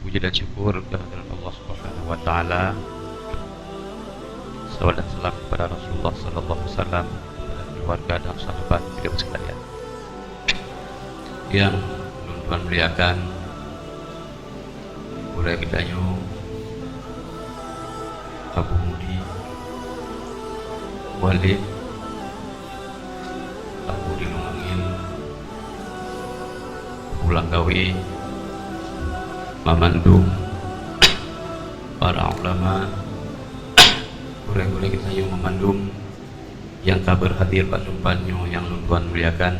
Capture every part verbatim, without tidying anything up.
Puji dan syukur kehadirat Allah Subhanahu wa Taala. Salawat dan salam kepada Rasulullah sallallahu alaihi wasallam, kepada keluarga dan sahabat beliau sekalian. Yang ulôn tuan muliakan, gurée geutanyoe Abu Mudi Walid, Abu Dilung Angin, Abu Langkawi, mamandum para ulama, gurée-gurée geutanyoe mamandum nyang ka berhadir bak teumpat nyoe nyang lôn tuan muliakan,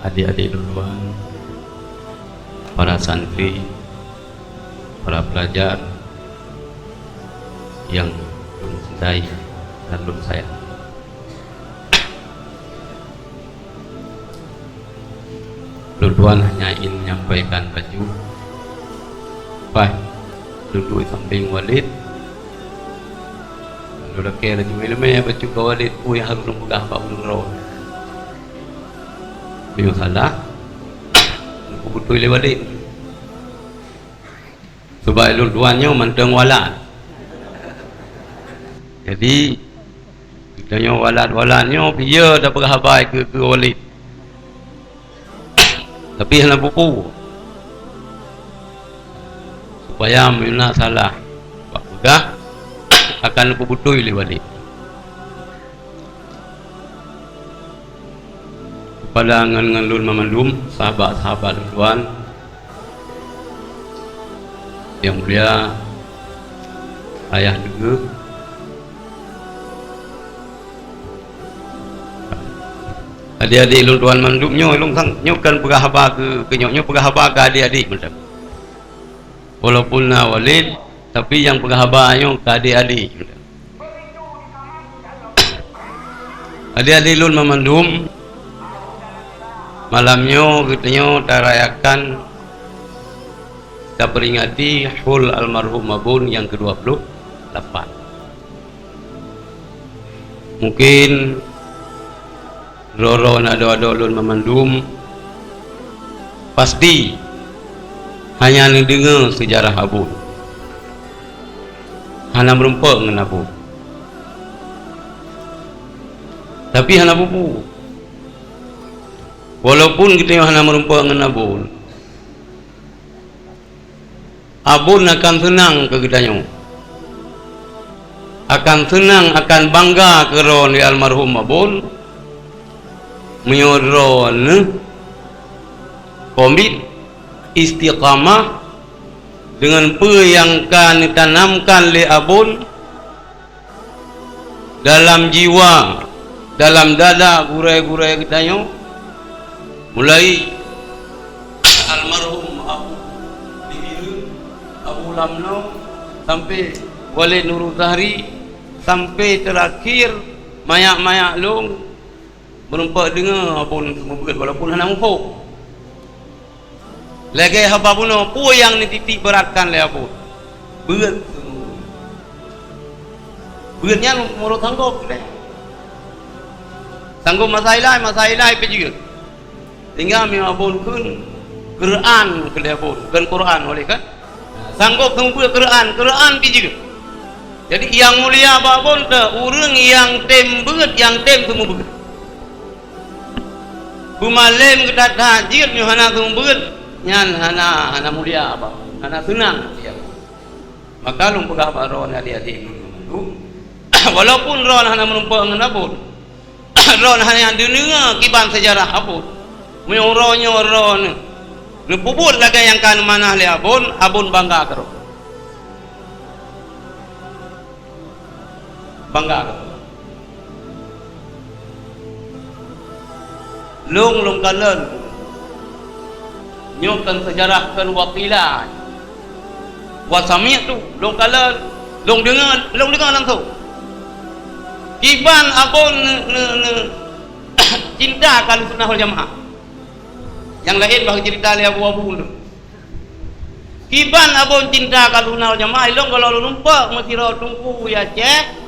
adik-adik lôn tuan, para santri, para pelajar nyang lôn cintai dan lôn sayang. Lôn tuan hanya ingin menyampaikan bacut, paih lôn duek sampéng Walid. Lôn lakée laju iéleumé bacut keu Walid, peue nyang harôh lôn peugah bak ureuëng droe. Meunyoe salah, lôn peubeutôi lé Walid. Sabab lôn tuan nyoe mantong walad. Jadi, geutanyoe walad-walad nyoe piye tapeugah haba keu, keu Walid. Tapi hana buku. Supaya meunyoe na salah bak peugah, akan peubeutôi lé Walid. Kepada ngon, ngon lôn mamandum, sahabat-sahabat lôn tuan, yang mulia Ayah Teungku, adik-adik lôn tuan mandum nyoe, lôn sang, nyoe kan peugah haba keu, keu nyoe, nyoe peugah haba keu adik-adik mantong. Walaupun na Walid, tapi nyang peugah haba nyoe keu adik-adik. Adik-adik lôn mamandum, malam nyoe geutanyoe tarayakan, taperingati haul almarhum Abon nyang kedua puluh lapan. Mungkin droe-droe aneuk droe lôn mamandum pasti hanya neudeungoe seujarah Abon. Hana meurumpok ngon Abon. Tapi hana peue-peue. Walaupun geutanyoe hana meurumpok ngon Abon, Abon akan seunang keu geutanyoe. Akan seunang, akan bangga keu droeneuh almarhum Abon. Meunyoe droeneuh komit, istiqamah deungon peue nyang ka neutanamkan lé Abon, dalam jiwa, dalam dada gurée-gurée geutanyoe, mulai almarhum Abu Dibireuen, Abu Lamno, sampai Walid Nurul Zahri, sampai teurakhir manyak-manyak lôn meurumpok deungoe Abon seumeubeuet walaupun hana muphom. Lagée haba bunoe, peue nyang neutitik beuratkan lé Abon? Beuet. Beuet nyan meunurot sanggop deh. Sanggop masa ilai, masa ilai pih jeuet. Sehingga meunyoe Abon kheun Quran keu lé Abon, kheun Quran oleh kan? Sanggop seumeubeuet Quran, Quran pih jeuet. Jadi nyang mulia bak Abon teuh ureuëng nyang tem beuet, nyang tem seumeubeuet. Peumalém geutat-that jeuet meunyoe hana seumeubeuet, nyan hana, hana mulia bak, hana seunang dia. Maka lôn peugah bak droeneuh adik-adik lôn mandum, walaupun droeneuh hana meurumpok ngon Abon, droeneuh hana deungoe kiban seujarah Abon. Meunyoe uroe nyoe droeneuh neupeubuet lagée nyang ka neumanah lé Abon, Abon bangga keu droeneuh. Bangga. Lôn, lôn kalon. Nyoe kan seujarah kan wakilan. Wa sami'tu, lôn kalon, lôn deungoe, lôn deungoe langsung. Kiban Abon ne, ne, ne, cinta ka Ahlussunnah wal Jamaah. Nyang laén bah cerita lé Abu-abu tu. Kiban Abon cinta ka Ahlussunnah wal Jamaah, ilong kalau lôn lumpok meusidroe teungku ya Aceh,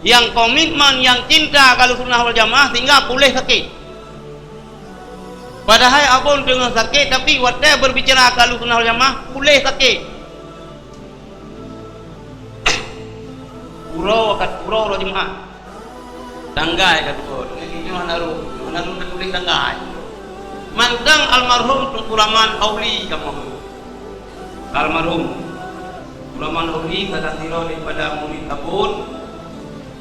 nyang komitmen, nyang cinta ka Ahlussunnah wal Jamaah, sehingga puléh sakét. Padahai Abon teungoh sakét, tapi watée berbicara keu Ahlussunnah wal Jamaah, puléh sakét. Uroe ka, uroe, uroe Jumat. Tanggai ka tuwoe, nyoe hana rhom, hana rhom tatuléh tanggai. Mantong almarhum Teungku Rahman Auli kamoe. Almarhum Teungku Rahman Auli salah sidroe daripada murid Abon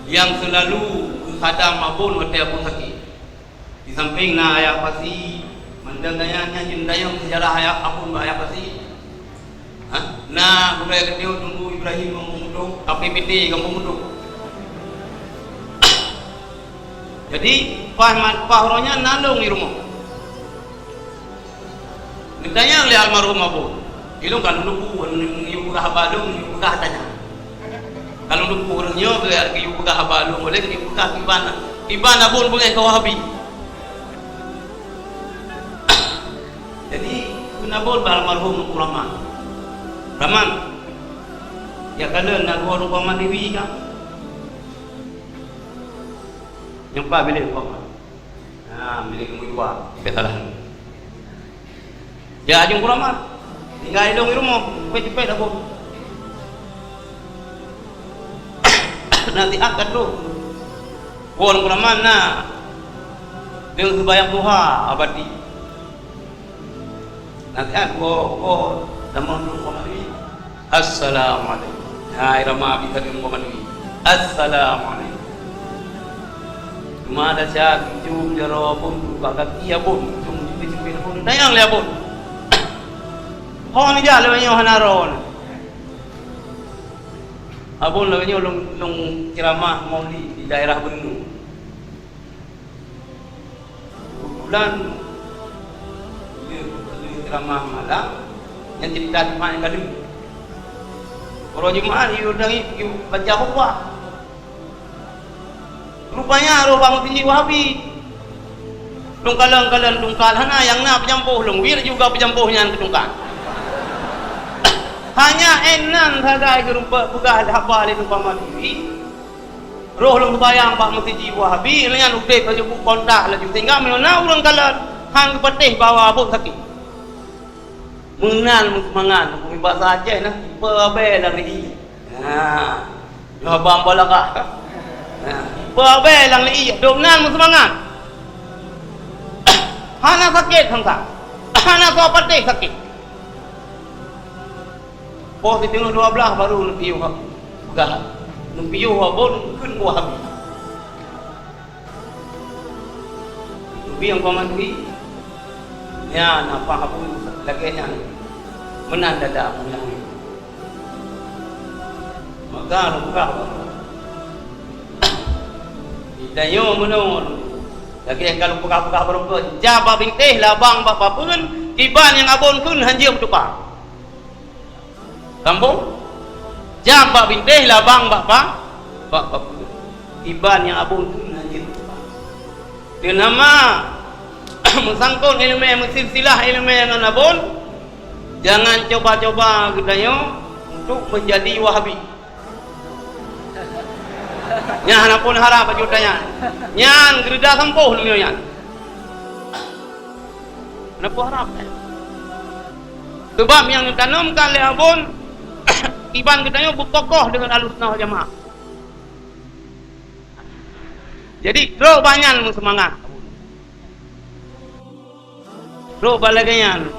nyang seulalu geukhadam Abon watée Abon sakét. Di sampéng na Ayah Pasi, mantong gaya nyan jeuet tanyong seujarah Ayah Abon bak Ayah Pasi. Ha? Na gurée geutanyoe Teungku Ibrahim Gampông Mudok, K P P T Gampông Mudok. Jadi, paih ma-, paih uroe nyan na lôn di rumoh. Geutanyong lé almarhum Abon. Ilôn ka lôn lupu, geuyue peugah haba lôn, geuyue peugah tanyong. Ka lôn lupu ureuëng nyoe geuyue peugah haba lôn, oleh geuyue peugah kiban, kiban Abon beungéh keu Wahabi. Jadi, kheun Abon bak almarhum Teungku Rahman. "Rahman, jak kalon na dua rupa mandiri ka?" Nyang pat bilék Teungku Rahman. Nah, milék Teungku Iwa, pih salah. Ya, Teungku Rahman. Tinggai lôn di rumoh, cepet-cepet Abon. Nasihat ka troh. Teungku Rahman na. Deungon seumayang duha abadi. Nasihat, woe, woe, tamong dulu Muhammad Nabi. Assalamualaikum. Hai, Rama, bisa dulu Muhammad Nabi. Assalamualaikum. Cuma ada syak, jum, jaroe Abon, buka kaki Abon, jum, jum, jum, Abon. Tanyong lé Abon. Ho ni jah lé nyoe hana roh ni. Abon lé nyoe lôn, lôn ceramah maulid di daerah Beungneu. Keubeutulan, lheueh, lheueh ceramah malam, nyang ceurita Jumat nyang ka lheueh. Uroe Jumat, yue dang yue baca khutbah. Rupanya roh bak meuseujid Wahabi. Lôn kalon-kalon tungkat, hana nyang na peujampôh lôn, wie juga peujampôh nyan keu tungkat. Hanya inan sagai geurumpok peugah haba lé Teungku Ahmad Duri. Roh lôn seumayang bak meuseujid Wahabi, nyan udeb laju kontak laju, sehingga meunyoe na ureuëng kalon han geupatéh bahwa Abon sakét. Meunan meuseumangat, bak basa Aceh na, ipe abée lam liek. Nah, nyoe bang balagah. Nah, ipe abée lam liek, dum nan meuseumangat. Hana sakét, hana. Hana soe patéh sakét. Poh siteungoh dua blaih baru neupiôh peugah. Neupiôh Abon kheun Wahabi. Neupiôh Muhammad Duri. Nyan apa Abon lagée nyan. Meunan dada meunyoe. Maka lôn peugah, tanyoe meunoe. Lagée ka lôn peugah-peugah barô keu, jak bak bintéh labang bak papeuen, kiban nyang Abon kheun hanjeuet meutuka. Sambông. Jak bak bintéh labang bak pa-, bak papeuen. Kiban nyang Abon kheun hanjeuet meutuka. Deunama meusangkot iéleumé, meusilsilah iéleumé ngon Abon, jangan coba-coba geutanyoe untuk menjadi Wahabi. Nyan hana phon harab bak geutanyoe. Nyan geureuda sampôh lom nyan. Hana phon harab. Sabab nyang geutanamkan lé Abon, kiban geutanyoe beukokoh deungon Ahlussunnah wal Jamaah. Jadi, trok bak nyan meuseumangat. Trok bak lagée nyan.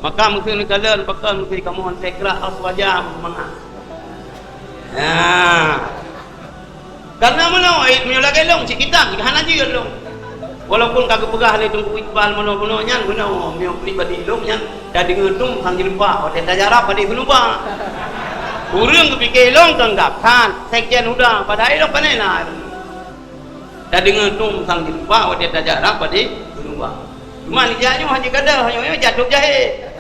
Maka meusti neukalon pakon meusti kamoe teuh krak aswaja meuseumangat. Nah. Karena meunoe, eh, meunyoe lagée lôn, cit kitab, hana jeuet lôn. Walaupun ka geupeugah lé Teungku Iqbal meunoe-meunoe nyan, meunoe, meunyoe pribadi lôn nyan, tadeungoe tum sang jilbab, watée tajarab padé seunuba. Ureuëng geupike lôn keu gab that, sekjen huda, padahai lôn pane na. Tadeungoe tum sang jilbab, watée tajarab padé seunuba. Cuma ijak nyoe hana gadoh, nyoe, nyoe jadôh jahé.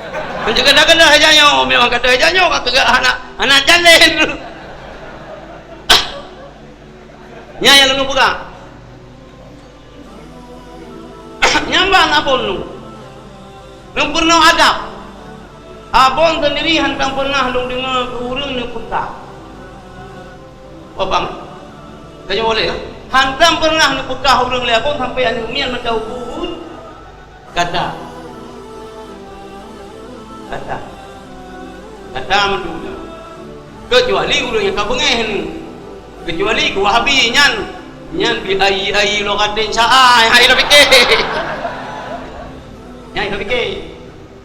Hana gadoh-gadoh ijak nyoe, memang gadoh ijak nyoe, ka keuga hana, hana jalén. Nyan nyang lôn peugah. Nyan ban Abon lôn. Lôn peurunoe adab. Abon sendiri hana pernah lôn deungoe keu ureuëng neupeugah. Wah bang, tanyoe boleh lah. Hantom pernah neupeugah ureuëng lé Abon sampoe aneuk miet mantong ubit. Gata. Gata. Gata mandum nyoe. Keucuali ureuëng nyang ka beungéh nyoe. Keucuali keu Wahabi nyan, nyan bi ai-ai ulo katen syaai, hai lo pike. Nyai lo pike.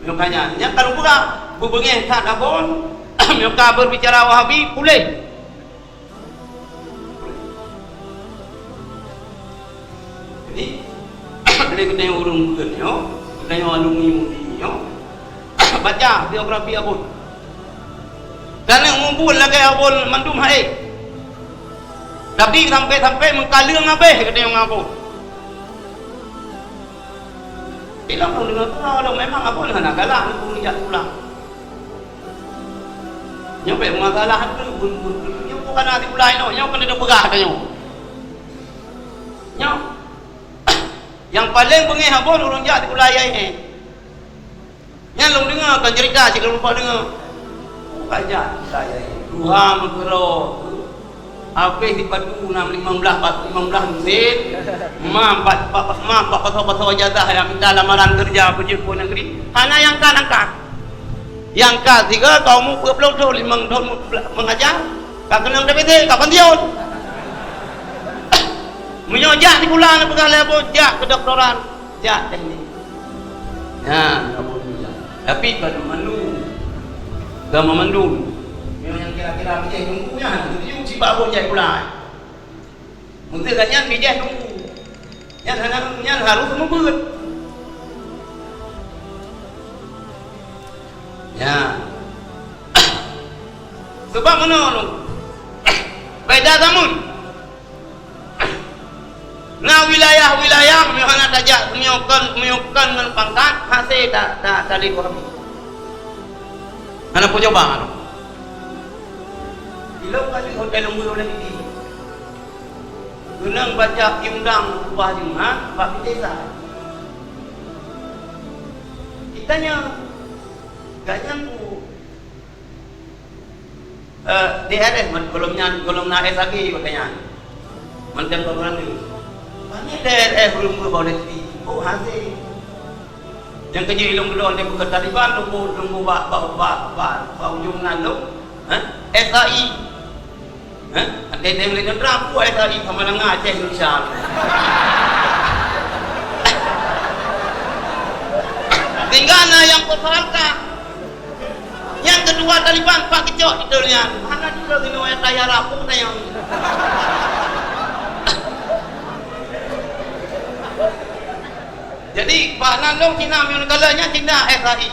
Nyoe ka nyan, nyan ka lôn peugah, beubeungéh that Abon, nyoe ka berbicara Wahabi, puléh. Jadi, lé geutanyoe ureuëng beuet nyoe, geutanyoe alumni MUI nyoe, baca biografi Abon. Dan mubuet lagée Abon mandum hai. Tapi sampai-sampai meukaleueng habéh geutanyoe ngon Abon. Ilong lôn deungoe keudroe lôn memang Abon hana galak neupeuruyak sikula. Nyoe bék meumasalah tu, bun-, bun-, bun-, nyoe bukan hati pulai nyoe, nyoe keuneuk peugah tanyoe. Nyoe. Nyang paleng beungéh Abon ureuëng jak sikula I A I A. Nyan lôn deungoe kon cerita cit lôn lupa deungoe. Bukan jak sikula I A I A. Tuha meukeurok. Habéh di Patu na limong blaih, limong blaih mesin. Ma empat, empat, ma empat pasoe-pasoe ijazah nyang mita lamaran keureuja peujeuet pue negeri. Hana nyang ka angkat. Nyang ka sigoe ka umu dua ploh thon, limong thon meuaja, ka keunong T P C, ka pensiun. Meunyoe jak sikula neupeugah lé Abon jak kedoktoran, jak teknik. Nyan Abon jak. Tapi ban mandum. Gama mandum. Meunyoe nyang kira-kira bijéh teungku nyan, setuju cit bak Abon jak sikula. Meunteuk ka nyan bijéh teungku. Nyan hana, nyan harôh meubeuet. Nyan. Sebab meunoe, beda zameun. Na wilayah-wilayah meunyoe hana tajak, meunyoe kon, meunyoe kon ngon pangkat, hase ta, ta, talét Wahabi. Hana peue cuba. Ilong ka di hotel Lungguih oleh Didi. Keunong baca undang upah Jumat bak desa. Kita nyan, gak nyang ku, eh, D R S, man, golom nyan, golom na S A G, watée nyan. Mantong golom na. Pane D R S belum berpolitik. Oh, hase. Nyang keujeuet ilong keudroe lé bukon Taliban, lôn bak, lôn bak, bak, bak, bak, bak ujong nan lôn, eh, S A I. Eh, até teuh lé teuntara, peue S A I sama dengan Aceh Indonesia. Sehingga na nyang persoalkan. Nyang keudua Taliban, pak keucok titel nyan. Hana titel sinoe tayara, peue tayang. Jadi, bak nan lôn Cina, meunyoe neugala nyan Cina S A I.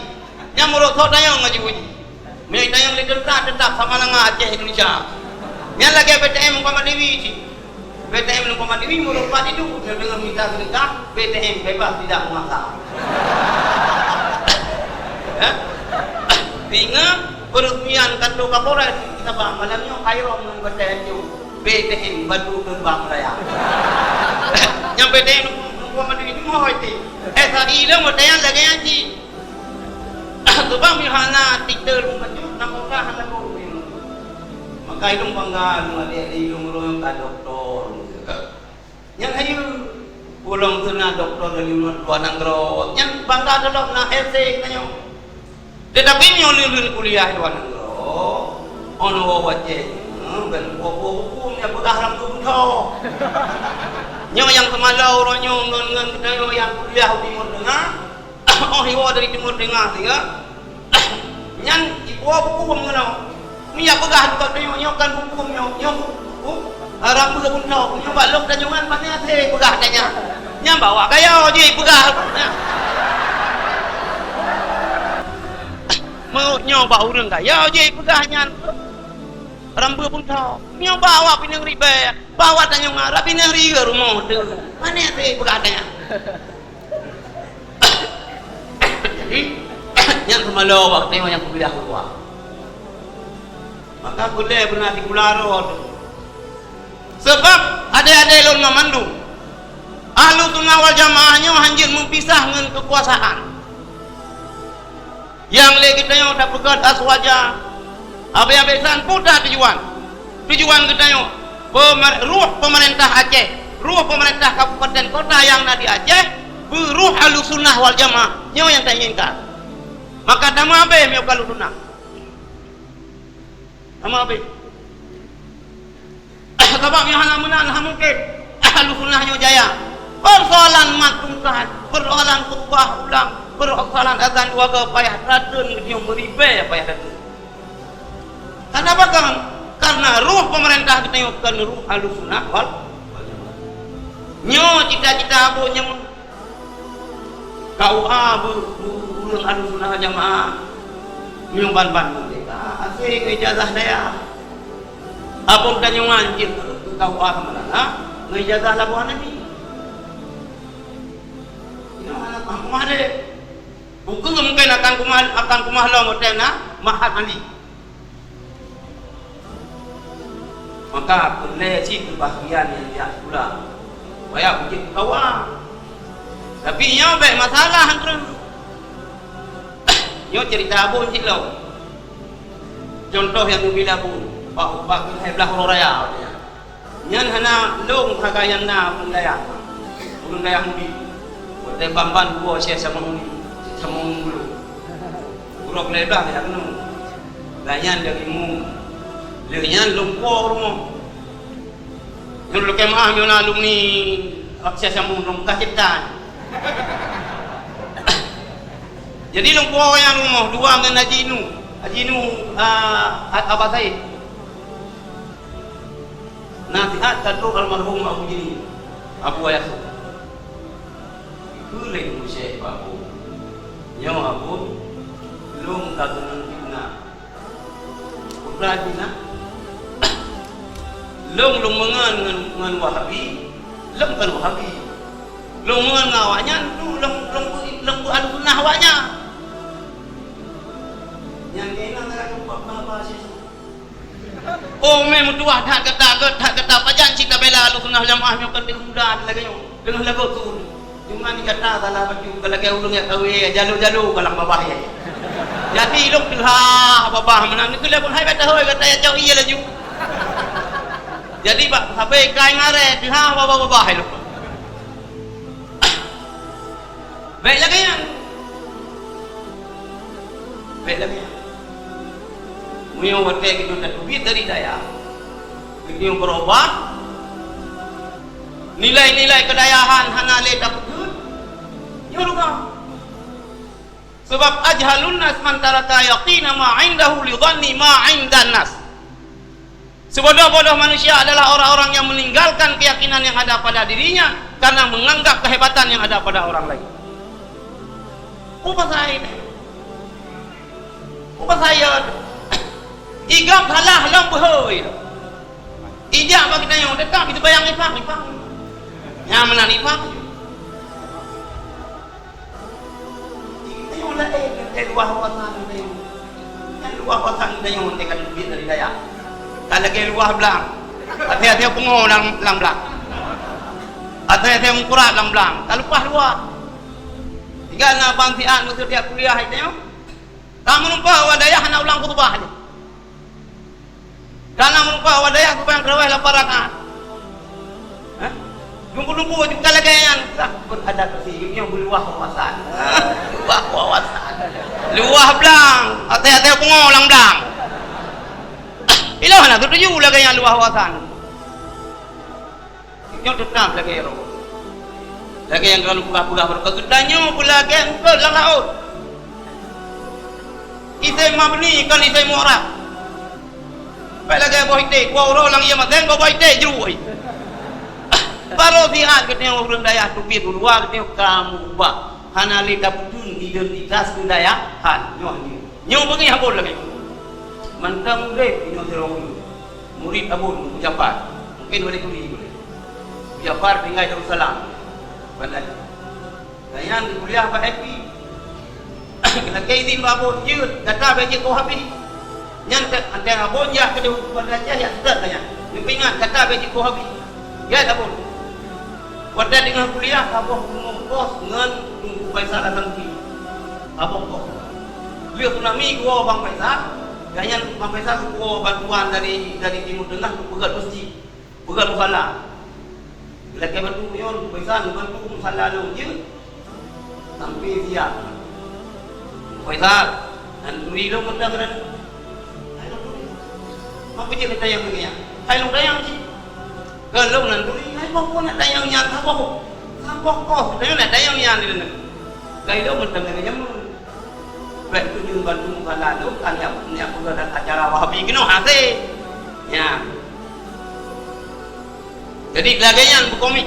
Nyang meurosot tayong ngon jiwoe jih. Meunyoe tayong lé teuntara, teutap sama dengan Aceh Indonesia. Nyan lagée B T M Muhammad Dewi cit. B T M Muhammad Dewi meureupat idup, meunyoe deungon mita seudeukah, B T M bebas tidak memaksa. Ya? Sehingga peureuseumaian kantor Kapolres di Sabang malam nyoe Khairul ngon B T M nyoe. B T M bantu keumbang raya. Nyang B T M Muhammad Dewi nyoe hôi ti. S A I lé meutayang lagée nyan cit. Sebab meuhana titel meungeujut, na murah hana gurée. Maka ilong bangga lôn adik-adik ilong roh nyang ka doktor. Nyan hayeue, ulôn teuna doktor dari luwa, luwa nanggroe. Nyan bangga teulom na L C tanyoe. Tetapi meunyoe lôn kuliah luwa nanggroe, oh, nyoe wacée, hmm, ban buku-buku nyang peugah lam keubeutho. Nyoe nyang teumalo uroe nyoe ngon, ngon geutanyoe nyang kuliah u Timur Tengah, oh, iwoe dari Timur Tengah siga. Nyan iwoe buku meungeunong. Meunyoe peugah bak tanyoe nyoe kan buku nyoe, nyoe buku, ah, rambu buntok, nyoe bak lôn tanyoe nyan pane hase peugah tanyoe. Nyan bawa gaya jih peugah. Meuut nyoe bak ureuëng gaya jih peugah nyan. Rambu buntok. Nyoe bawa pineung ribée, bawa tanyoe ngarap pineung ribée rumoh tu. Pane hase peugah tanyoe. Jadi, nyan teumalo waktu nyang kubilah keuluwa. Maka gulée beuna sikula roh tu. Sabab adée-adée lôn meumandum, Ahlussunnah wal Jamaah nyoe hanjeuet meupisah ngon keukuasaan. Nyang lé geutanyoe tapeugét Aswaja, habéh-habéh san peue that tujuan? Tujuan geutanyoe, pemer-, ruh peumeurintah Aceh. Roh pemerintah kabupaten kota nyang na di Aceh, beu roh Ahlussunnah wal Jamaah. Nyoe nyang tainginkan. Maka tameuabéh meunyoe ka Ahlussunnah. Tameuabéh. Sabab nyoe hana meunan, hana mungken Ahlussunnah nyoe jaya. Persoalan mat tungkat, persoalan khutbah ulang, persoalan azan dua go payah tateun, nyoe meuribée payah tateun. Kenapa kan? Karena roh pemerintah geutanyoe kon roh Ahlussunnah wal, wal Jamaah. Nyoe cita-cita Abon nyoe. K U A beu, beu ureueng Ahlussunnah wal Jamaah. Nyoe ban-ban merdeka. Asoe ngon ijazah dayah. Abon tanyongan jeuet keu K U A Samalanga ngon ijazah Labuhan Haji. Nyoe hana paham deh. Ukeue mungken akan keumah, akan keumah lom watée na Mahat Ali. Maka peureulée cit keubahgiaan nyang jak sikula. Wayah ujeut keu K U A. Tapi nyoe bék masalah treuk. Nyoe cerita Abon cit lom. Contoh nyang geubila Abon, bak, bak keuhai blaih uroe raya. Nyan hana lôn sagai nyang na ureueng dayah. Ureueng dayah Mudi. Watée ban-ban dua Syekh Samuel Mudi, Syekh Samuel Mudi. Uroe keulhèe blaih nyang keunoe. Lagèe nyan lagèe mu. Lheueh nyan lôn po rumoh. Nyoe lôn lakèe meu'ah nyoe na alumni Syekh Samuel lôn ka cit tan. Jadi lôn po nyang rumoh dua ngon Haji Nu. Haji Nu, ah, Abah Said. Nasihat keu almarhum Abu Jili, Abu Ayas. Keu lé Syekh Abu. Nyoe Abu, lôn ka keunong fitnah. Peue fitnah? Lôn, lôn meungon ngon, ngon Wahabi, lôn kon Wahabi. Lôn meungon ngon awaknyan, tu lôn, lôn, lôn beuahlus sunnah awaknyan. Nyang keunan ka lupa bahasa. Oh, mé meutuwah that gata, gét that gata, pajan cit tabela Ahlussunnah Jamaah nyoe kon teuh muda lagèe nyoe. Deungon lagoe su. Cuma di gata salah bacut, ka lagèe ureueng jak kawé, jalo-jalo ka lam babah, ya. Jadi lôn teuhah babah meunan, keu lé pun hai bèk tahôi gata jak cok ié laju. Jadi bak sabe kai ngaré teuhah babah-babah lôn. Bèk lagèe nyan. Bèk lagèe nyan. Meunyoe watèe geutanyoe tateubiet dari dayah, geutanyoe beurubah, nilai-nilai keudayahan hana lé tapeugèt, nyoe rugoe. Sabab ajhalun nas man taraka yaqina ma indahu li dhanni ma indan nas. Sebodoh-bodoh manusia adalah orang-orang yang meninggalkan keyakinan yang ada pada dirinya karena menganggap kehebatan yang ada pada orang lain. Upa saya, upa saya, igam salah lom beuhôi. Ijak bagi tayong tetap itu bayang ifak, ifak. Yang mana ifak? Tanyoe laén, teuntèe luwah wawasan tanyoe. Nyan luwah wawasan tanyoe teuka teubiet dari dayah. Ka lagèe luwah blang. Até-até pungo lam, lam blang. Até-até meukurat lam blang. Ka leupah luwah. Tinggai na ban siat meuseudiak kuliah tanyoe. Ka meureumpok awak dayah hana ulang khutubah lé. Dalam rupa awak dayah sumbayang tarawih lapan rakaat. Hah? Lumpu-lumpu juga lagèe nyan. Sah pun ada keusi, nyoe beuluwah wawasan. Luwah wawasan. Luwah blang. Até-até pungo lam blang. Ilah na setuju lagèe nyan luwah wawasan. Nyoe teutap lagèe roh. Lagèe nyang ka lôn peugah-peugah baroe, geutanyoe beulagèe eungkôt lam laôt. Isim mabni kon isim mu'rab. Bèk lagèe boh iték, dua uroe lam ié maséng, boh-boh iték jru. Baroe siat geutanyoe ureueng dayah teubiet u luwa geutanyoe ka meuubah. Hana lé tapeuteun identitas keudayahan nyoe nyoe. Nyoe beungéh Abon lagèe nyoe. Mantong udép nyoe sidroe ureueng. Murit Abon, Teungku Jafar. Mungken boleh tuli boleh. Teungku Jafar tinggai Darussalam. Bandar. Nyan kuliah bak F I. Lakèe izin bak Abon, jeuet, gata bèk jeuet keu Wahabi. Nyan teuh, antara Abon jak keudéh u Banda Aceh, jak seutôt nyan. Neupeuingat, gata bèk jeuet keu Wahabi. Jeuet Abon. Watèe teungoh kuliah, saboh rumoh kos ngon Teungku Faisal Hasan Bugis. Saboh kos. Lheueh tsunami geuwoe Bang Faisal, dan nyan Bang Faisal geuwoe bantuan dari, dari Timur Tengah untuk peugöt meuseujid, peugöt musala. Lakèe bantu nyoe, Faisal, bantu musala lôn jeuet. Sampai siap. Faisal, nanduri lôn mantong keunan. Hai nanduri. Apa jeuet neutanyong keu nyan? Hai lôn tanyong cit. Keu lôn nanduri, hai boh keuh neutanyong nyan saboh. Saboh keuh, neutanyong nyan di dalam. Kai lôn mantong keunan jameun. Bèk tuju bantu musala lôn, kan nyak, nyak peugah acara Wahabi keunoe hase. Nyan. Jadi, lagèe nyan beukomit.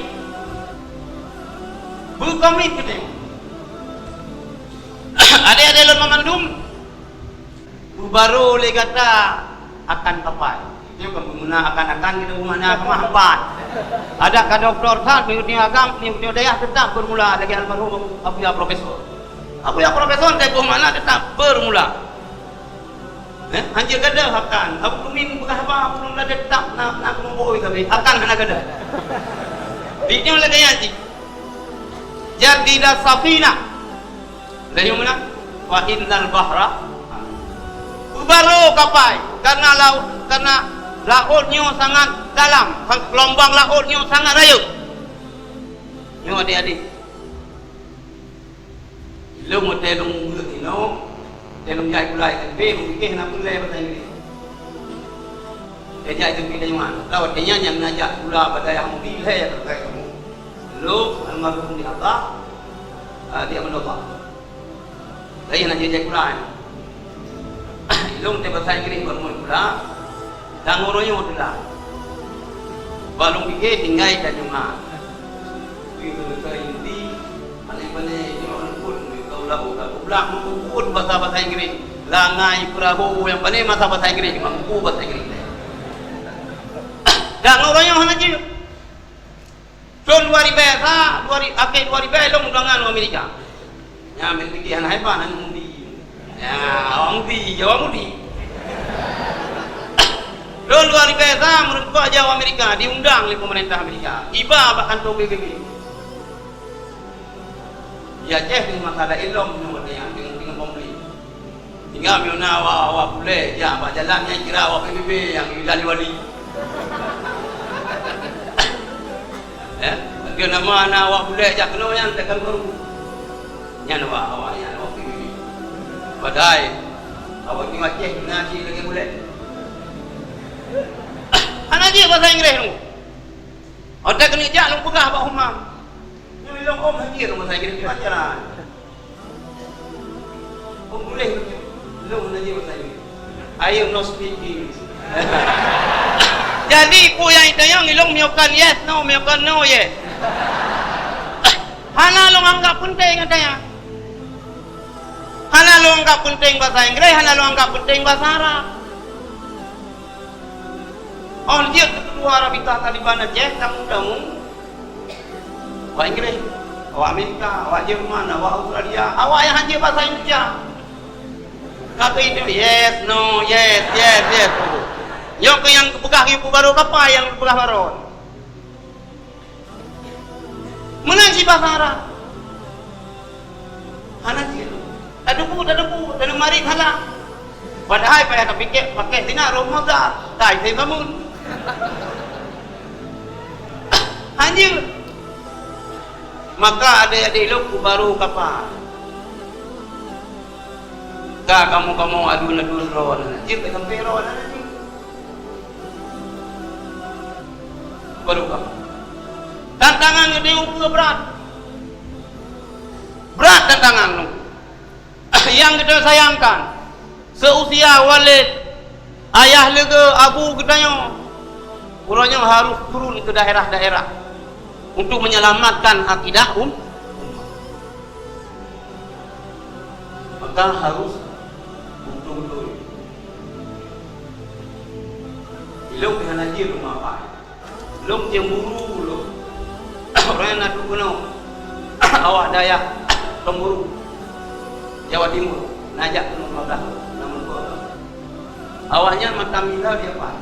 Beukomit geutanyoe. Adé-adé lôn banmandum, peubaro lé gata akan kapai. Nyoe kan beumuna akan-akan, kita beumuna kemah empat. Ada ka doktor that, meunyoe agam, meunyoe dayah tetap bermula lagèe almarhum Abuya Profesor. Abuya Profesor, tapi beumuna tetap bermula. Eh, hanjeuet gadôh akan. Abu Kumin peugah haba, Abu Kumin tetap na, na keumbôi sabe. Akan hana gadôh. Di nyoe lagèe nyan cit. Jadida safina. Lagèe nyoe meunan. Fa innal bahra. Peubaro kapai. Karena laôt, karena laôt nyoe sangat dalam. Geulumbang laôt nyoe sangat rayeuk. Nyoe adik-adik. Lôn watèe lôn mubuet inoe, watèe lôn jai gulai teumpe, lôn piké hana peureulèe bahasa Inggréh. Lôn jai teumpe Taiwan. Ka watèe nyan nyang neujak gula bak dayah Yahudi lhèe nyang teuka kamoe. Lôn almarhum di Abah, ah, di Amanullah. Lhèe nyang jai gulai. Ilôn teuh bahasa Inggréh ban mubuet gula. Dan uroe nyoe teulah. Bak lôn piké tinggai dan nyoe. Tapi keuneuk inti, paléng-paléng nyoe lôn pun ka ulah udah geublak meukeubut bahasa-bahasa Inggréh. Langai peurahô nyang paléng masa bahasa Inggréh, cuma mukeubut bahasa Inggréh. Dan uroe nyoe hana jeuet. Thôn dua ribèe sa, dua ri-, akhé dua ribèe lôn undangan u Amerika. Nyan meunan pike hana hebat, hana mudi. Ya, awak mudi, Jawa mudi. Thôn dua ribèe sa, meureumpok Jawa Amerika, diundang lé peumeurintah Amerika. Iba bak kantô P B B. Di Aceh deungon masalah ilom nyoe watèe nyan, deungon, deungon Pomli. Tinggai meunyoe na awak, awak bulèe jak bak jalan nyan kira awak P B B nyang jadi wali. Eh, lagèe nama na awak bulèe jak keunoe nyan tekan baru. Nyan awak, awak nyan awak P B B. Padahai awak nyoe Aceh na cit lagèe bulèe. Hana jeuet bahasa Inggréh nyoe. Watèe keuneuk jak lôn peugah bak Umam. Nyoe lôn om hadir bahasa Inggréh di pacaran. Oh, boleh betul. Long na jeuet bahasa Inggréh. I am not speaking. Jadi, peue nyang itanyong ilong miyukan yes, no, miyukan no, yes. Hana long anggap penting, katanya. Hana long anggap penting bahasa Inggréh, hana long anggap penting bahasa Arab. Oh, jeuet keudua Rabitah Taliban Aceh, tamu-tamu. Awak Inggréh, awak Amerika, awak Jerman, awak Australia, awak nyang hana jeuet bahasa Indonesia. Ka keu itu, yes, no, yes, yes, yes. Nyoe keuh nyang geupeugah ibu baroe kapai nyang geupeugah baroe. Meunan cit bahasa Arab. Hana cit. Tadebu, tadebu, tadebu marit hala. Padahai payah tapike, pakai sina roh modal. Tai sai bangun. Hanjeuet. Maka adé-adé lôn ku baroe kapai. Ka kamoe-kamoe aduen-aduen droe nyan. Cit sampai droe nyan. Baroe kapai. Tantangan geutanyoe brat. Brat tantangan nyoe. Nyang geutanyoe sayangkan, seusia Walid, ayah leuga abu geutanyoe, uroe nyoe harôh turun keu daerah-daerah untuk menyelamatkan akidah um-, umat. Maka harôh beutôi-beutôi. Ilong hana jeuet rumoh apai. Lôn cemburu lôn. Ureueng na duek keunoe. Awak dayah Tomburu, Jawa Timur, na jak keunoe lima blah, na meurumpok lôn. Awaknyan matan mila dia paih.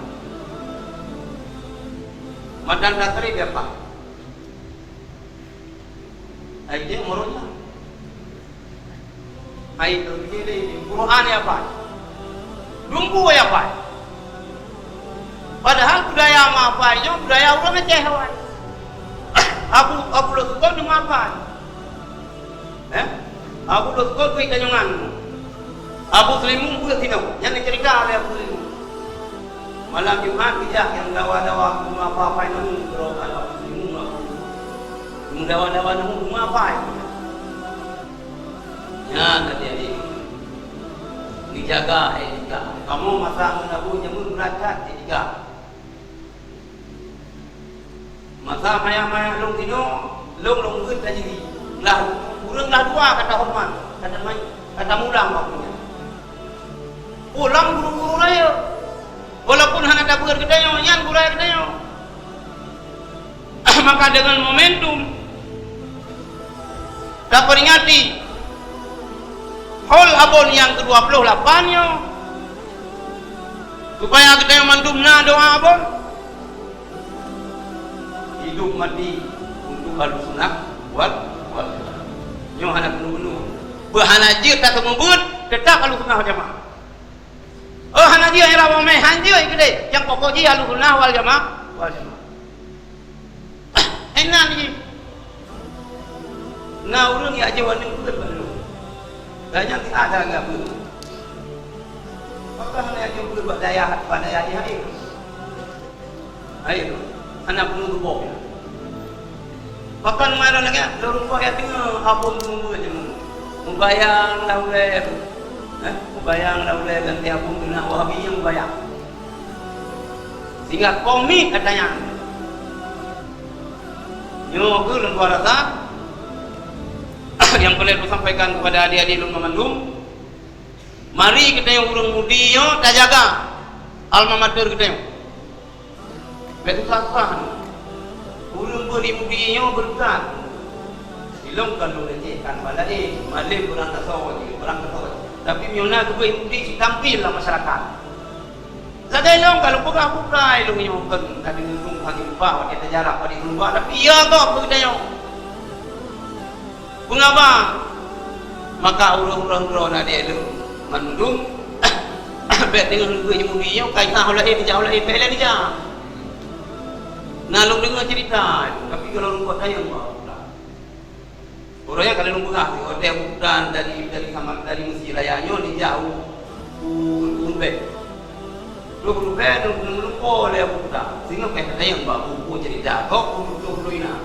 Matan takrib dia paih. Ai dia umurnya. Hai, Quran ya, Pak. Dumbu ya, Pak. Padahal budaya ma Pak nyoe budaya ureueng Aceh awai. Abu, Abu Losukon di Mapai. Eh? Abu Losukon di Tanjongan. Abu Selimu buet sinoe. Nyan cerita lé Abu Selimu. Malam Jumat bijak nyang dawa-dawa Abu Mapai nemu, beurangkat Abu Selimu, Abu Selimu. Dawa-dawa nemu Mapai. Nyan tadi, adik. Dijaga etika. Kamoe masa ngon Abu Jameun brat that etika. Masa maya-maya lôn tinoe, lôn lôn beuet tajadi. Lah, ureueng lah dua ka tahoreumat, ka tamai, ka tamulang bak ureueng nyan. Pulang guru-guru rayeuk. Walaupun hana tabeuet geutanyoe, nyan gurée geutanyoe. Maka deungon momentum taperingati haul Abon nyang keudua ploh lapan nyoe, supaya geutanyoe mandum na doa Abon. Hidup mati untuk Ahlussunnah wal, wal Jamaah. Nyoe hana bunoe-bunoe. Beuhana jeuet tateumeubuet, teutap Ahlussunnah wal Jamaah. Oh, hana jeuet, ya Allah, meh, han jeuet keudeh. Nyang pokok jih Ahlussunnah wal Jamaah, wal Jamaah. Inan jih. Na ureueng nyang ajoe aneuk beuet bak lôn. Dan nyang ada agak beuet. Pakon hana ajoe beuet bak dayah, bak dayah jih hai? Hai, aneuk bunoe tuboh. Pakon meunan lagée lôn tuboh ya teungoh Abon teumeubuet nyoe. Mubayang dah ulée. Eh, mubayang dah ulée ganti Abon keunan Wahabi nyang mubayang. Sehingga komik katanya. Nyoe keuh lôn rasa nyang peureulée kusampaikan kepada adik-adik lôn banmandum. Mari geutanyoe ureueng mudi nyoe tajaga alma mater geutanyoe. Bék susah-susah nyoe. Ureueng beuet di mudi nyoe beureukat. Ilong ka lôn lecehkan bak laén, malem beurangkasoe jih, beurangkasoe. Tapi meunyoe na geubeuet mudi, cit tampil lam masyarakat. Lagée lôn ka lôn peugah bukai lôn nyoe kon ka deungon lôn hana lupa watée tajarak bak di luwa, tapi ya gob beutanyoe. Peungaba maka ureueng-ureueng droe na di lôn mandum bék deungon geuyue mudi nyoe ka jitah ulée, bijak ulée, bék lé bijak. Na lôn deungoe cerita, tapi kalau lôn buet tayang bak Uroe nyan ka lôn peugah, watée Abu Kuta dari, dari Saman, dari Mesir Raya nyoe dijak u, u, u Rubée. Trok u Rubée, neumeulumpoe lé Abu Kuta. Singoh ka tanyong bak buku cerita, kok u, u, u, u, ina.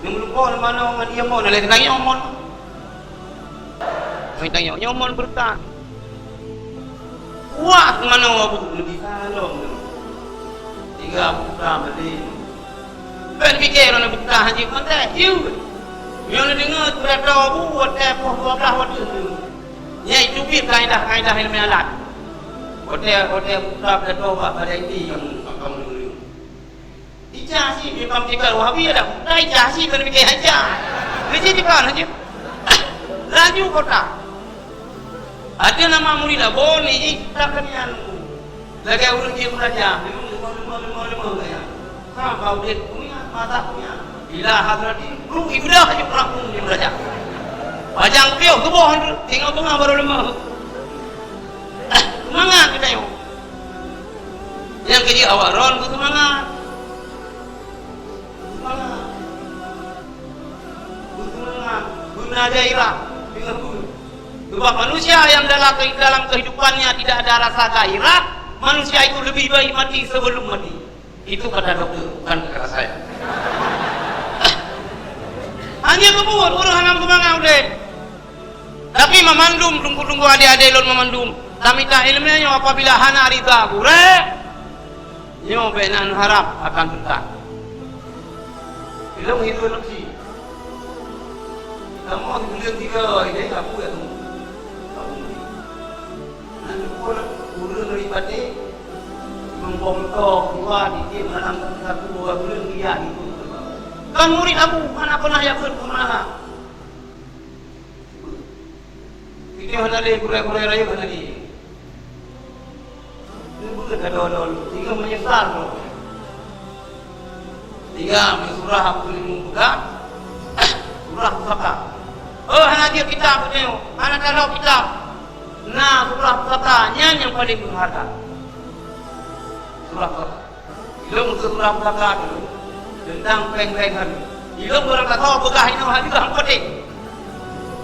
Neumeulumpoe manoe ngon ie mon, lé tanyong mon. Ngon tanyong nyoe mon beureukat. Wah, manoe Abu Kuta, neudisalom. Tiga Abu Kuta balik. Bék pike droeneuh bukta hanjeuet mantong, yue. Meunyoe neudeungoe pidato bu watée poh dua blaih watée nyoe. Nyan teubiet kaedah-kaedah ileumèe alat. Watée, watée bukta pidato bak Bada Inti nyang ka meunurun. Ica si, memang tinggal Wahabi ada bukta, ica si, bék pike hanca. Leucé jiban hanjeuet. Laju kota. Ada nama murid Abu ni, eh, tak kenyan. Lagée ureueng jih meuraja, limong, limong, limong, limong, limong gaya. Ha, bak udeb kumiat, mata kumiat. Ila hadrati, ruh ibadah aja pelaku jih meuraja. Pajang piôh tuboh, tinggal beungoh baru limong. Seumangat geutanyoe. Nyang keujeuet awak droen beuseumangat. Beuseumangat. Beuseumangat. Beuna gairah. Deungoe peue? Sebab manusia yang dalam, dalam kehidupannya tidak ada rasa gairah, manusia itu lebih baik mati sebelum mati. Itu kata dokter, bukan kata saya. Hanya keubuet ureueng hana beuseumangat udeb. Tapi mamandum, teungku-teungku, adé-adé lôn mamandum, tamita ileumèe nyoe apabila hana ridha gurée, nyoe bék na neuharab akan teuntang. Ilong hidup nafsi. Kamoe sibuleuen tiga, ideh sapeue ya tu? Sapeue? Nan syukur ureueng dari Paté, meumbong to keluar di tim dalam satu dua buleuen dia itu. Kan murid Abu, mana pernah ya berpengalaman? Itu hana lé gurée-gurée rayeuk hana lé. Neubeut ka dol-dol, tinggai meunyeusal droe. Tinggai meusurah Abu Selimu peugah, surah pusaka. Oh, hana jeuet kitab geutanyoe, hana taloe kitab. Na surah pusaka, nyan nyang paleng beureuharga. Surah pusaka. Ilong keu surah pusaka dulu, teuntang péng-péng hareuta. Ilôn barangkasoe peugah inoe hadiah han patéh.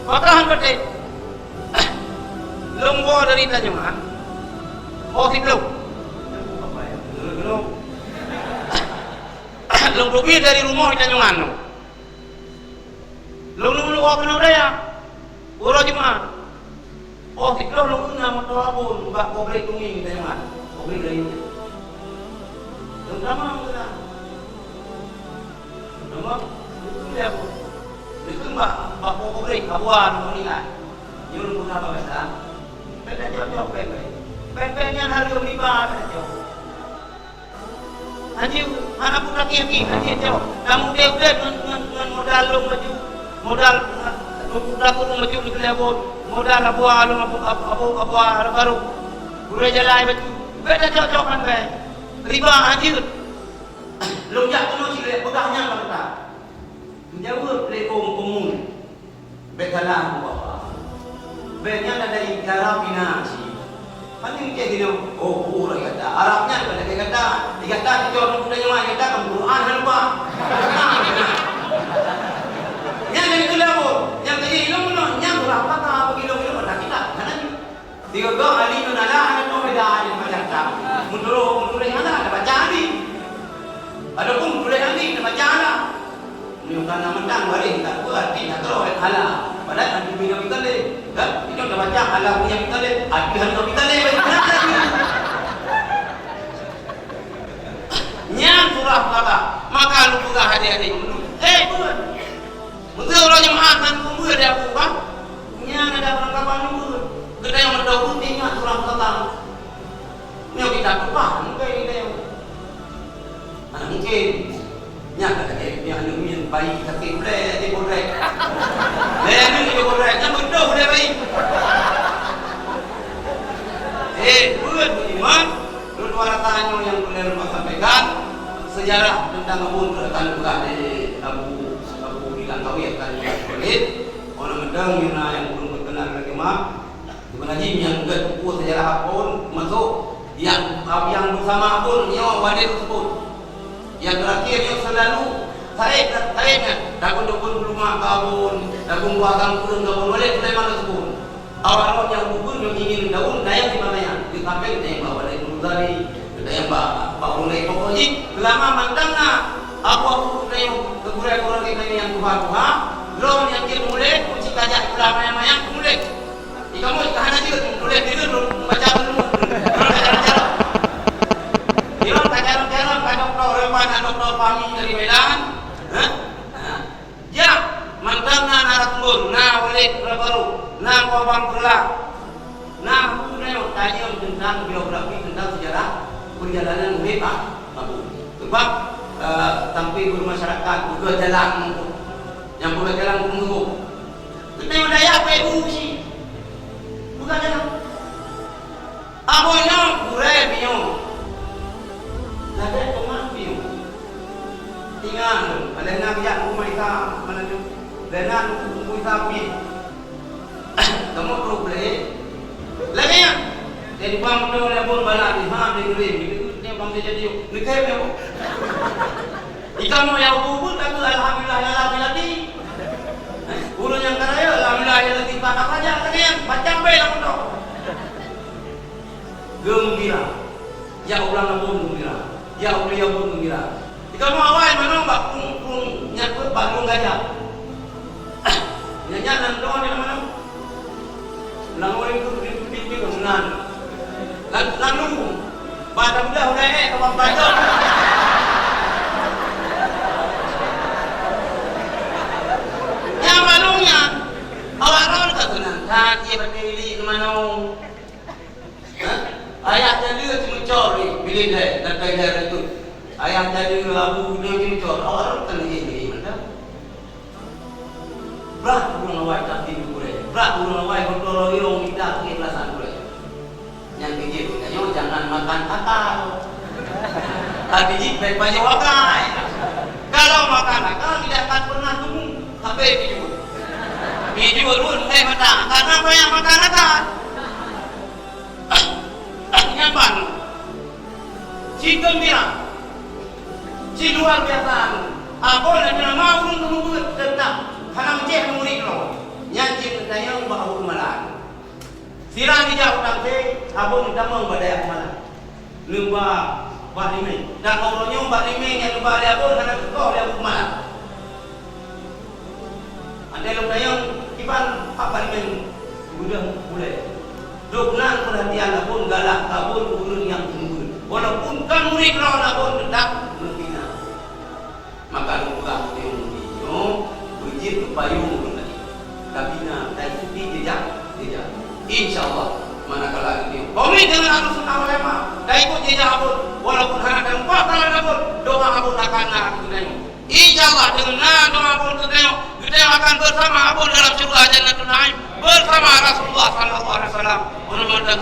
Pakon han patéh? Lôn woe dari Tanjong An. Woe siplôh. Lôn teubiet dari rumoh di Tanjong An. Lôn, lôn woe keunoe dayah. Uroe Jumat. Oh, siplôh lôn na moto Abon bak pabrik Tungi, Tanjong An. Pabrik Rayu. Lôn tamong keunan. Tamong, lôn keumbang. Lôn keumbang bak, bak pabrik, Abua lôn ingat. Nyoe lôn peugah bak gata. Bèk tacok-cok pèng-pèng. Pèng-pèng nyan hareuem riba bèk tacok. Hanjeuet, hana peue takheun-kheun, hanjeuet jaweueb. Kamoe udép-udép ngon, ngon, ngon modal lôn bacut, modal, ngon, ngon modal ureueng bacut dikeue lé Abon, modal Abua lôn, Abu, Abu, Abu, Abua barô. Gurèe jalan bacut. Bèk tacok-cok pèng-pèng. Riba hanjeuet. Lôn jak keunoe cit lé peugah nyan bak gata. Geujaweueb lé ôn peumui, "Bèk salah, Bapak. Bèk nyan ada di Arab inan cit." Paléng cit inoe, "Oh, ureueng gata. Arab nyan bukan lagèe gata. Di gata tujoh ploh buleuen nyoe gata kan Quran hana lupa." Nyan dari tu lah, Bu. Nyang keu ilôn nyan, nyan ureueng apa ka bagi ilôn-ilôn mata kitab. Hana jih. Sigoe-goe ahli ngon Allah hana tueng beda, ada macam-macam. Meutuléh, meutuléh Allah, ada baca hadis. Adapun meutuléh hadis, ada baca Allah. Meunyoe kana mantong waréh, tak peue arti, tak keureuh Allah. Padahai anti bin Abi Thalib, kan? Itu ada baca Allah bin Abi Thalib, arti hana Abi Thalib, baca Allah. Nyan surah Al-Baqarah. Maka lôn peugah hadis-hadis. Eh, bukan. Beutôi uroe Jumat nan kumbui ada aku, kan? Nyan ada perlengkapan luhur. Geutanyoe meudoh pun ingat surah Al-Baqarah. Nyoe kita tumpah, mungkin kita yang, mana mungkin. Nyan kata dia, nyan aneuk miet bayi sakét ulèe, dia bodrek. Lé aneuk dia bodrek, nyan beutôi ulèe bayi. Eh, buet beriman, dua rasa nyoe yang boleh lepas sampaikan, sejarah tentang Abon akan peugah lé Abu, Abu Bilang Kawé akan Khalid. Orang medang mina yang belum berkenan lagi mah. Sebenarnya yang bukan buku sejarah Abon masuk yang, yang bersama Abon nyoe Walid tersebut. Yang terakhir nyoe selalu saék, saék nyan. Daun-daun bulu mak ka Abon, daun buah gangkeueng ka Abon, Walid Sulaiman tersebut. Awak nyoe nyang bubun nyoe ingin daun dayang di mana nyan. Di samping dayang bak Walid Muzari, dayang bak, bak Ulai. Pokok jih, selama mantong na abu-abu nyoe, kegurèe-gurèe kita nyang tuha-tuha, droe nyang jeuet mulèe, kunci kajak pula mayang-mayang mulèe. Di kamoe ka hana jeuet, tuléh di lôn, baca dulu. Di lôn ka jalan-jalan, ka dokto Revan, ka dokto Fahmi dari Medan. Hah? Hah? Jak, mantong na narasumber, na Walid Rabaru, na Kobang Peureulak, na Abu Neo, tanyong tentang biografi, tentang sejarah perjalanan urip Abu. Sebab, eh, sampai bermasyarakat, buka jalan, yang buka jalan untuk Geutanyoe dayah peuet u cit. Bukan dayah. Abon nyoe gurèe piôh. Lagèe teuma piôh. Tinggai lôn, padahai na geujak u rumoh Isa malam nyoe. Dan na u rumoh Isa pih. Kamoe trok lé. Lagèe nyan. Jadi bang meudong lé Abon bala di ha di ngirim. Gitu. Dia bang dia jadi yuk. Nitém ya, Bu. Di kamoe nyang ubit-ubit ka keuh alhamdulillah ya Rabbil alamin. Eh, ureueng nyang ka rayeuk alhamdulillah ya Latif, bak apa jak lagèe nyan, macam bèe lam moto. Geumbira. Jak u Blang Abon geumbira. Jak u Blang Abon geumbira. Di kamoe awai manong bak prueng, prueng nyan peuet bak lueng gajah. Nyan, nyan nan droe nyan manong. Lam ureueng tu, tu, tu, tu, tu, nan. Nan, nan lu. Ba dah udah, udah, eh, kawan pelajar. Nyang balong nyan, awak ron ka tunang, kan, dia berdiri di mana? Hah? Ayah jadi cuma cor ni, bilin deh, dan deh, deh, tu. Ayah jadi labu, dia cuma cor. Awak ron kan ini, ini, mana? Brat ureueng awai takdim gurèe, brat ureueng awai meuturoe yong mita keukhlasan gurèe. Nyang keujeuet geutanyoe jangan makan akal. Tapi jih bèk pajoh akai. Kalau makan akal, tidak akan pernah temu. Tapi bijur. Bijur pun, eh, mata. Karena banyak makan akal. Nyan ban. Ci geumbira. Ci luar biasa. Abon na teuma ureuëng geumeubuet teutab hana meucéh murit droe. Nyan cit geutanyong bak Abu Malah. Sira geujak u Tamsé, Abon geutamong bak dayah Malah. Neuba bak limeng. Dan uroe nyoe bak limeng nyang neuba lé Abon hana geukoh lé Abu Malah. Andai lôn tanyong, kiban hak bak limeng beudôh bulée. Dok nan peurhatian Abon galak keu Abon ureuëng nyang seumeubeuet. Walaupun kon murit droe Abon teutab meubina. Maka lôn peugah meunyoe nyoe beujeuet keu payong ulôn lagée. Tapi na taikuti jejak, jejak. Insya Allah, manakala geutanyoe komit deungon Ahlussunnah wal Jamaah, taikot jejak Abon, walaupun hana talumpah jalan Abon, doa Abon akan na keu geutanyoe. Insya Allah, deungon na doa Abon keu geutanyoe, geutanyoe akan bersama Abon dalam syurga Jannatun Naim bersama Rasulullah sallallahu alaihi wasallam.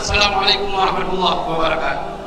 Assalamualaikum warahmatullahi wabarakatuh.